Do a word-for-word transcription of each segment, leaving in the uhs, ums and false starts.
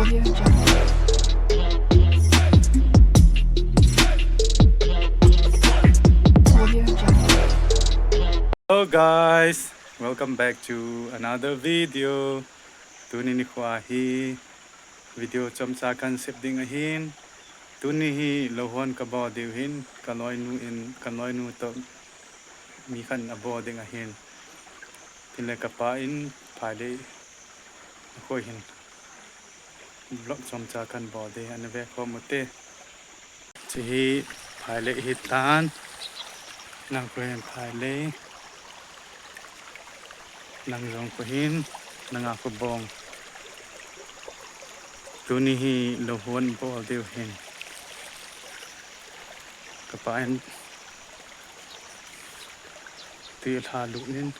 Audio Jungle. Audio Jungle. Hello guys, welcome back to another video. Tuni nikho hi video chomcha kahin sep ding ahin. Tuni hi louhon kabol diu hin, kaloinu in, kaloinu toh mi khat in abol ding ahin. Tin le kapa in phailei akhoi hin vlog chomcha kahin bol ding, ana ve khom ute. Hiche hi phailei ahitan, nang khu hin phailei, nang jong khu hin, nanga khu bong. Tuni hi louhon bol diu hin. Kapa in tui alha lut in.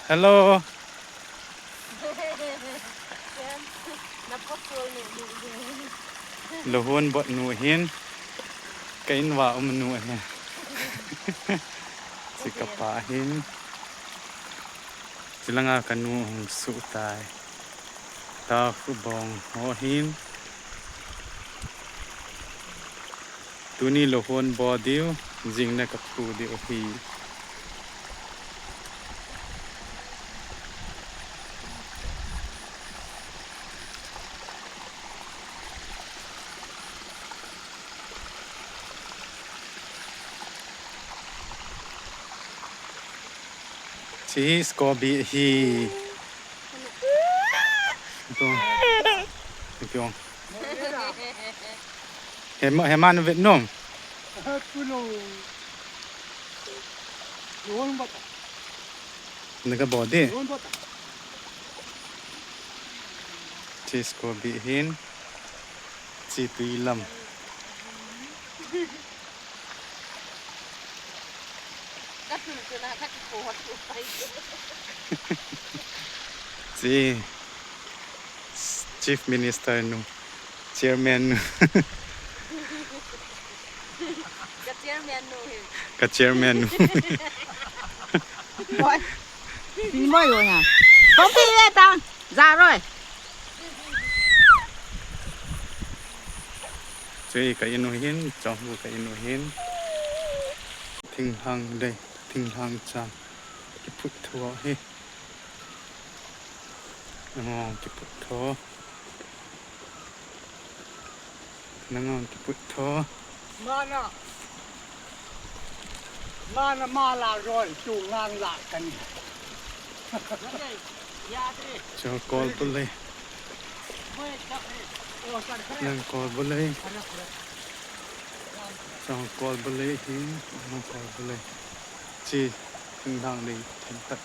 Hello. Louhon bol nu ahin. Ka in uva um nu ahin. Hiche kapa ahin. Chulanga kanu hung suh tai. Tao khu bong ho ahin. Tuni louhon bol diu, jing le kaphu diu ahi. Hiche hi scorpion ahi. Ito. Ito. Hema, hema na vet nom. Naga bol ding. Hiche scorpion hin. Hiche tui lam. Hiche Chief Minister nu, Chairman nu. Ka Chairman nu hi. Ka Chairman nu. Oi. Pi moi yo na. Kong pi le tang. Za roi. Hiche ka in u hin, chong hu ka in u hin. Thinglhang le, thinglhang chang. Kiphut tho hi. Nangong kiphut tho. Nangong kiphut tho. Mana. Mana mala roi tu ngang la kan. Chong kol bul le. Nang kol bul le. Chong kol bul le hi, nang kol bul le. Hiche, thinglhang le, thing tak.